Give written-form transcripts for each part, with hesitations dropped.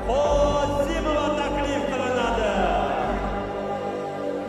Qosimova taklif qilinadi.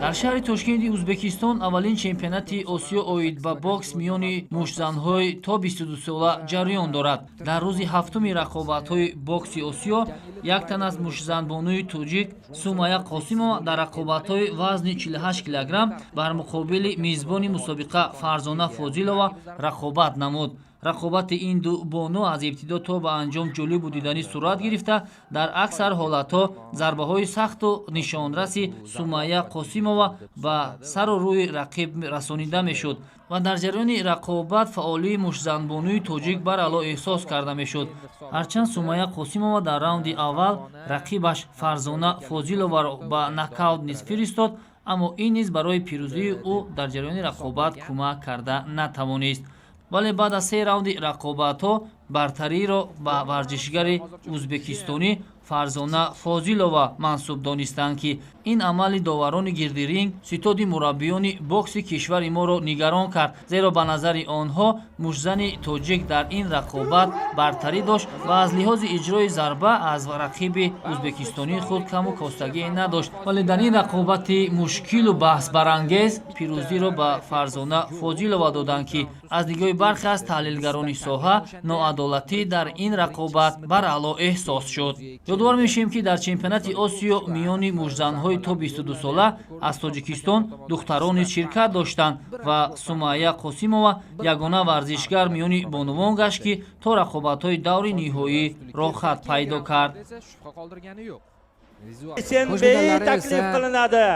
Дар шаҳри Тошкенти Узбекистон аввалин чемпионати Осиё оид ба бокс миёни муштзанҳои то 22 сола ҷараён дорад. Дар рӯзи ҳафтуми рақобатҳои бокси Осиё як тан аз муштзанбонуи тоҷик Сумая Қосимова дар рақобатҳои вазни 48 килограмм бар муқобили мизбони мусобиқа Фарзона Фозилова рақобат намуд. Рақобати ин ду бону аз ибтидо то ба анҷом ҷолибу диданӣ сурат гирифта, дар аксар ҳолатҳо зарбаҳои сахту нишонраси Сумая Қосимова ба сару рӯи рақиб расонида мешуд ва дар ҷараёни рақобат фаъолии муштзанбонуи тоҷик баръало эҳсос карда мешуд. Ҳарчанд Сумая Қосимова дар раунди аввал рақибаш Фарзона Фозиловаро ба нокаут низ фиристод, аммо ин низ барои пирӯзии ӯ дар ҷараёни рақобат кӯмак карда натавонист. Вале баъд аз се раунди рақобатҳо бартариро ба варзишгари узбекистонӣ Фарзона Фозилова мансуб донистанд, ки ин амали доварони гирди ринг, ситоди мураббиёни бокси кишвари моро нигарон кард, зеро ба назари онҳо муштзани тоҷик дар ин рақобат бартарӣ дошт ва аз лиҳози иҷрои зарба аз рақиби узбекистонии худ каму костагие надошт. Вале дар ин рақобати мушкилу баҳсбарангез пирӯзиро ба Фарзона Фозилова доданд, ки аз нигоҳи бархе аз таҳлилгарони соҳа ноадолатӣ дар ин рақобат баръало эҳсос шуд. Ёдовар мешавем, ки дар чемпионати Осиё миёни муштзанҳои то 22 сола аз Тоҷикистон духтарон низ ширкат доштанд ва Сумая Қосимова ягона варзишгар миёни бонувон гашт, ки то рақобатҳои даври ниҳоӣ роҳхат пайдо кард. Esa shubha qoldirgani yo'q. Senbey taklif qilinadi.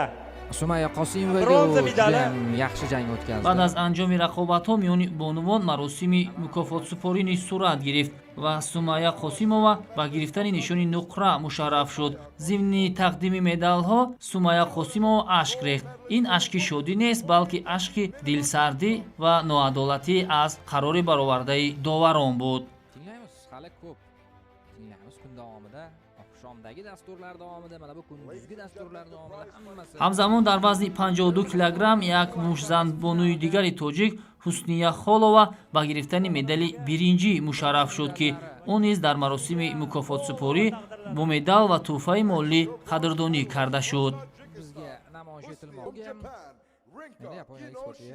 Sumaya Qosimovaga Bronza u medali. Judayam yaxshi jang o'tkazdi. Баъд аз анҷоми рақобатҳо миёни бонувон маросими мукофотсупорӣ низ сурат гирифт ва Сумая Қосимова ба гирифтани нишони нуқра мушарраф шуд. Зимни тақдими медалҳо Сумая Қосимова ашк рехт. Ин ашки шодӣ нест, балки ашки дилсардӣ ва ноадолатӣ аз қарори баровардаи доварон буд. Tinglaymiz, hali ko'p tinglaymiz kun davomida, oqshomdagi dasturlar davomida, mana bu kunduzgi dasturlar davomida hammasi. Ҳамзамон дар вазни 52 килограмм як муштзанбонуи дигари тоҷик Ҳусния Холова ба гирифтани медали биринҷӣ мушарраф шуд, ки ӯ низ дар маросими мукофотсупорӣ бо медал ва тӯҳфаи молӣ қадрдонӣ карда шуд. Bizga namoyish etilmoqda. Endi yaponiyalik sportchiga